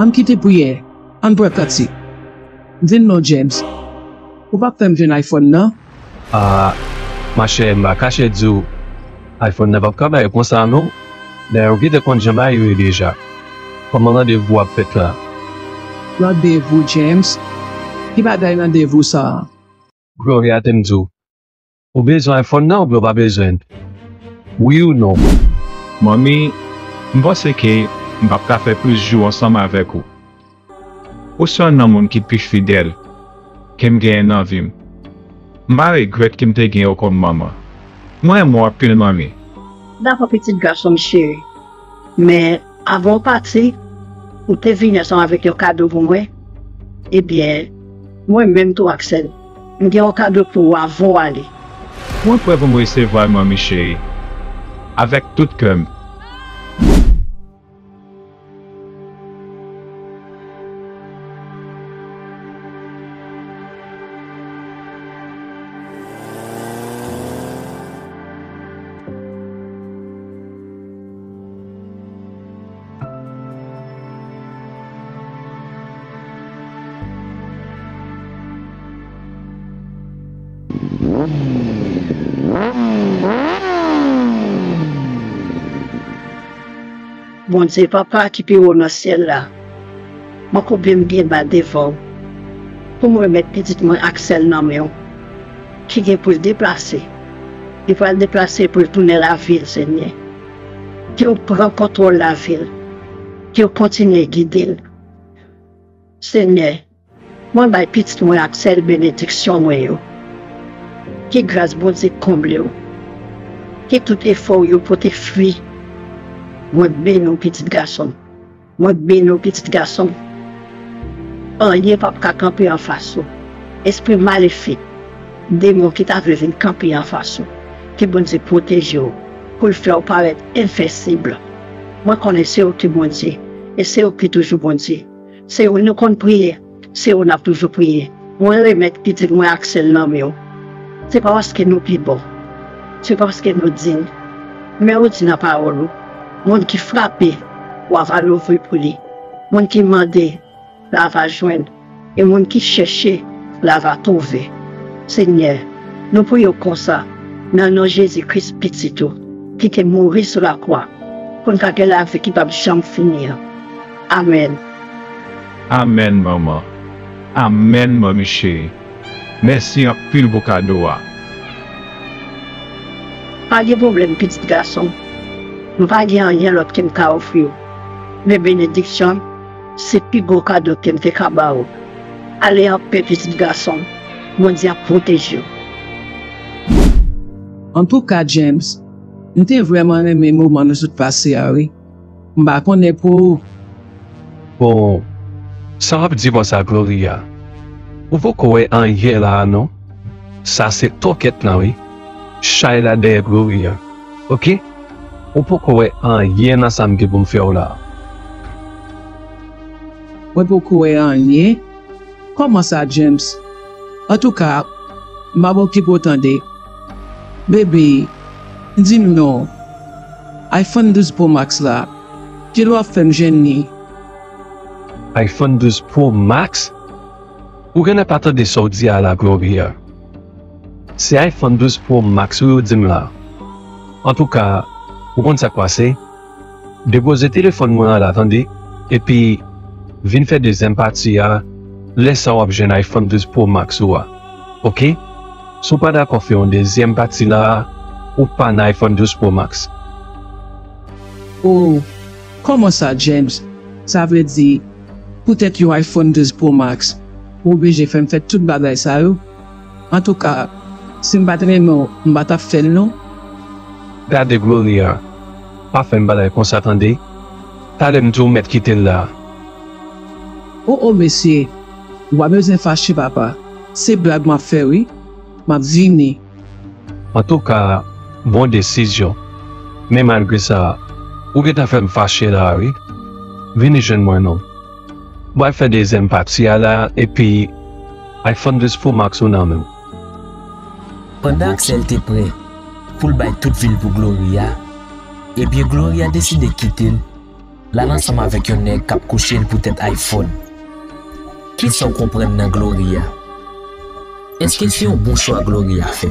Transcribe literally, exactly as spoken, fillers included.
Ann kite priyè, ann pran kantik. Di m non, James, ou p ap fè m jwenn iPhone nan? A, machè, m pa kache di w, iPhone nan p ap ka bay konsa non. Dayè, ou gentan konn jan bagay yo ye deja. Kòman randevou ap fèt la? Randevou, James? Ki bagay randevou sa a? Gloria te m di w, ou bezwen iPhone nan oubyen ou pa bezwen l? Wi ou non? Manmi, m panse ke m p ap ka fè plis jou ansanm avèk ou. Ou se yonn nan moun ki pi fidèl ke m genyen nan vi m. M pa regrèt ke m te gen ou kòm manman. Mwen renmen w anpil, manmi. Dakò, pitit gason m cheri. Men, avan w pati, ou te vini ansanm avèk yon kado pou mwen. Ebyen, mwen menm tou, Axel, m gen yon kado pou ou avan w ale. Mwen prè pou m resevwa l, manmi cheri, avèk tout kè m. Bondye Papa ki pi wo nan syèl la, mwen koube m byen ba devan w pou m remèt pitit mwen Axel nan men w, ki gen pou l deplase. Li pral deplase pou l tounen lavil, Senyè. Ke w pran kontwòl lavil. Ke w kontinye gide l. Senyè, mwen bay pitit mwen Axel benediksyon mwen yo. Ke gras Bondye konble w. Ke tout efò w yo pote fwi. Mwen beni w, pitit gason m. Mwen beni w, pitit gason m. Anyen p ap ka kanpe anfas ou. Espri malefik, demon ki ta vle vin kanpe anfas ou, ke Bondye pwoteje w, pou l fè w parèt envensib. Mwen konnen se ou ki Bondye, e se ou ki toujou Bondye. Se ou nou konn priye, se ou n ap toujou priye. Mwen remèt pitit mwen Axel nan men w. Se pa paske nou pi bon, se pa paske nou diy, men ou di nan pawòl ou, moun ki frape, w a va louvri pou li. Moun ki mande, l a va jwenn, e moun ki chèche, l a va twouve. Senyè, nou priye w konsa, nan non Jezi Kris, Pitit ou, ki te mouri sou lakwa, pou n ka gen lavi ki p ap janm fini an. Amèn. Amèn, manman. Amèn, manmi cheri. Mèsi anpil pou kado a. Pa gen pwoblèm, pitit gason m. M pa gen anyen lòt ke m ka ofri w. Men benediksyon, se pi gwo kado ke m te ka ba w. Ale anpè, pitit gason m. Bondye ap pwoteje w. Antouka, James, m te vrèman renmen moman nou sot pase a, wi. M pa konnen pou ou. Bon, sa w ap di konsa, Gloria? Ou poko wè anyen la a non. Sa se tòkèt lan, wi. Chay la dèyè Gloria. Oke? Ou poko wè anyen nan sa m gen pou m fè w la a. Mwen poko wè anyen? Kòman sa, James? Antouka, m ap okipe w tande. Bebe, di m non, iPhone douz Pro Max la, kilè w ap fè m jwenn li? iPhone douz Pro Max? Ou genlè pa tande sa w di a la, Gloria. Se iPhone douz Pro Max wi ou di m la. Antouka, ou konn sa k pase? Depoze telefòn mwen an la, tande, epi vin fè dezyèm pati a, lè sa w ap jwenn iPhone douz Pro Max ou a. Oke? Si w pa dakò fè yon dezyèm pati la a, ou pa nan iPhone douz Pro Max. O, kòman sa, James? Sa vle di, poutèt yon iPhone douz Pro Max, ou oblije fè m fè tout bagay sa yo? Antouka, si m pa t renmen w, m pa t ap fè l non. Gade, Gloria, pa fè m bagay konsa, tande. Talè m di w mèt kite l la. O, o, mesye, ou pa bezwen fache, papa. Se blag m ap fè, wi. M ap vini. Antouka, bon desizyon. Men malgre sa, ou gentan fè m fache la a, wi. Vini jwenn mwen non. M pral fè dezyèm pati a la, epi iPhone douz Pro Max ou nan men w. Pandan Axel te prè pou l bay tout vi l pou Gloria, ebyen Gloria deside kite l L al ansanm avèk yon nèg k ap kouche l poutèt iPhone. Kisa w konprann nan Gloria? Èske se yon bon chwa Gloria fè?